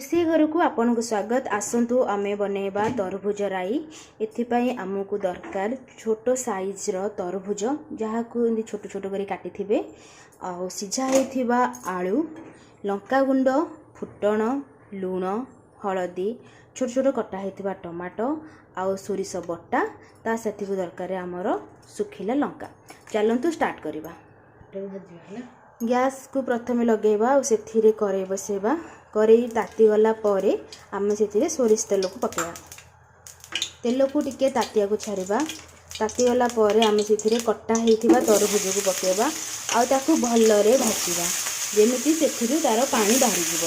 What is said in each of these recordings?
ରୋଷେଇ ଘରକୁ ଆପଣଙ୍କୁ ସ୍ୱାଗତ। ଆସନ୍ତୁ ଆମେ ବନେଇବା ତରଭୁଜ ରାଇ। ଏଥିପାଇଁ ଆମକୁ ଦରକାର ଛୋଟ ସାଇଜ୍ର ତରଭୁଜ, ଯାହାକୁ ଏମିତି ଛୋଟ ଛୋଟ କରି କାଟିଥିବେ, ଆଉ ସିଝା ହେଇଥିବା ଆଳୁ, ଲଙ୍କାଗୁଣ୍ଡ, ଫୁଟଣ, ଲୁଣ, ହଳଦୀ, ଛୋଟ ଛୋଟ କଟା ହେଇଥିବା ଟମାଟୋ ଆଉ ସୋରିଷ ବଟା। ତା ସାଥିକୁ ଦରକାର ଆମର ଶୁଖିଲା ଲଙ୍କା। ଚାଲନ୍ତୁ ଷ୍ଟାର୍ଟ କରିବା। ଗ୍ୟାସ୍କୁ ପ୍ରଥମେ ଲଗାଇବା ଆଉ ସେଥିରେ କରେଇ ବସେଇବା। କରେଇ ତାତିଗଲା ପରେ ଆମେ ସେଥିରେ ସୋରିଷ ତେଲକୁ ପକାଇବା। ତେଲକୁ ଟିକେ ତାତିବାକୁ ଛାଡ଼ିବା। ତାତିଗଲା ପରେ ଆମେ ସେଥିରେ କଟା ହେଇଥିବା ତରଭୁଜକୁ ପକାଇବା ଆଉ ତାକୁ ଭଲରେ ଭାଜିବା, ଯେମିତି ସେଥିରୁ ତା'ର ପାଣି ବାହାରିଯିବ।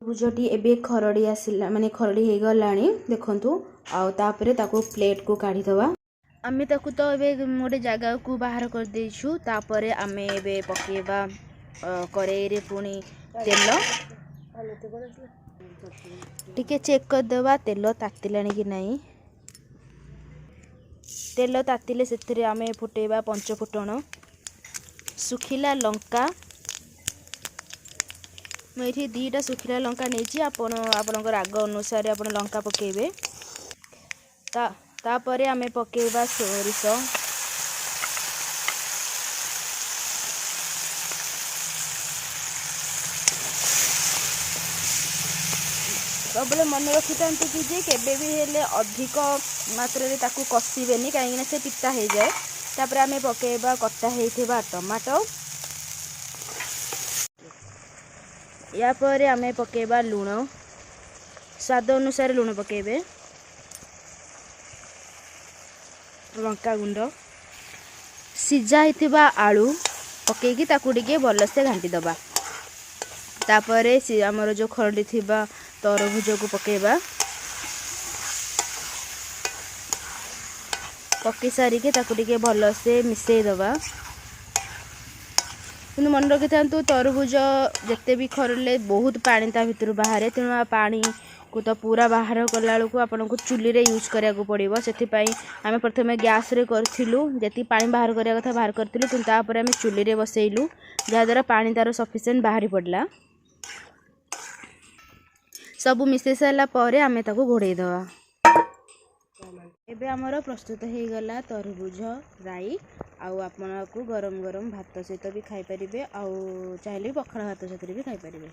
ତରଭୁଜଟି ଏବେ ଖରଡ଼ି ଆସିଲା, ମାନେ ଖରଡ଼ି ହେଇଗଲାଣି ଦେଖନ୍ତୁ। ଆଉ ତାପରେ ତାକୁ ପ୍ଲେଟ୍କୁ କାଢ଼ିଦେବା। ଆମେ ତାକୁ ତ ଏବେ ଗୋଟେ ଜାଗାକୁ ବାହାର କରିଦେଇଛୁ। ତାପରେ ଆମେ ଏବେ ପକାଇବା କରେଇରେ ପୁଣି ତେଲ। ଟିକେ ଚେକ୍ କରିଦେବା ତେଲ ତାତିଲାଣି କି ନାହିଁ। ତେଲ ତାତିଲେ ସେଥିରେ ଆମେ ଫୁଟେଇବା ପଞ୍ଚ ଫୁଟଣ, ଶୁଖିଲା ଲଙ୍କା। ମୁଁ ଏଠି 2ଟା ଶୁଖିଲା ଲଙ୍କା ନେଇଛି। ଆପଣ ଆପଣଙ୍କ ରାଗ ଅନୁସାରେ ଆପଣ ଲଙ୍କା ପକାଇବେ। ତାପରେ ଆମେ ପକାଇବା ସୋରିଷ। ସବୁବେଳେ ମନେ ରଖିଥାନ୍ତୁ କି ଯେ କେବେ ବି ହେଲେ ଅଧିକ ମାତ୍ରାରେ ତାକୁ କଷିବେନି, କାହିଁକିନା ସେ ପିତା ହେଇଯାଏ। ତାପରେ ଆମେ ପକାଇବା କଟା ହେଇଥିବା ଟମାଟୋ। ୟା ପରେ ଆମେ ପକାଇବା ଲୁଣ, ସ୍ୱାଦ ଅନୁସାରେ ଲୁଣ ପକାଇବେ, ଲଙ୍କାଗୁଣ୍ଡ, ସିଝା ହେଇଥିବା ଆଳୁ ପକାଇକି ତାକୁ ଟିକେ ଭଲସେ ଘାଣ୍ଟି ଦେବା। ତାପରେ ଆମର ଯେଉଁ ଖରଡ଼ି ଥିବା ତରଭୁଜକୁ ପକାଇବା। ପକାଇ ସାରିକି ତାକୁ ଟିକେ ଭଲସେ ମିଶାଇ ଦେବା। କିନ୍ତୁ ମନେ ରଖିଥାନ୍ତୁ, ତରଭୁଜ ଯେତେ ବି ଖରଡ଼ିଲେ ବହୁତ ପାଣି ତା ଭିତରୁ ବାହାରେ। ତେଣୁ ଆ ପାଣିକୁ ତ ପୁରା ବାହାର କଲାବେଳକୁ ଆପଣଙ୍କୁ ଚୁଲିରେ ୟୁଜ୍ କରିବାକୁ ପଡ଼ିବ। ସେଥିପାଇଁ ଆମେ ପ୍ରଥମେ ଗ୍ୟାସ୍ରେ କରିଥିଲୁ, ଯେତିକି ପାଣି ବାହାର କରିବା କଥା ବାହାର କରିଥିଲୁ, କିନ୍ତୁ ତାପରେ ଆମେ ଚୁଲିରେ ବସେଇଲୁ, ଯାହାଦ୍ୱାରା ପାଣି ତା'ର ସଫିସିଏଣ୍ଟ ବାହାରି ପଡ଼ିଲା। ସବୁ ମିଶାଇ ସାରିଲା ପରେ ଆମେ ତାକୁ ଘୋଡ଼େଇ ଦେବା। ଏବେ ଆମର ପ୍ରସ୍ତୁତ ହେଇଗଲା ତରଭୁଜ ରାଇ। ଆଉ ଆପଣ ଆକୁ ଗରମ ଗରମ ଭାତ ସହିତ ବି ଖାଇପାରିବେ, ଆଉ ଚାହିଁଲେ ବି ପଖାଳ ଭାତ ସାଥିରେ ବି ଖାଇପାରିବେ।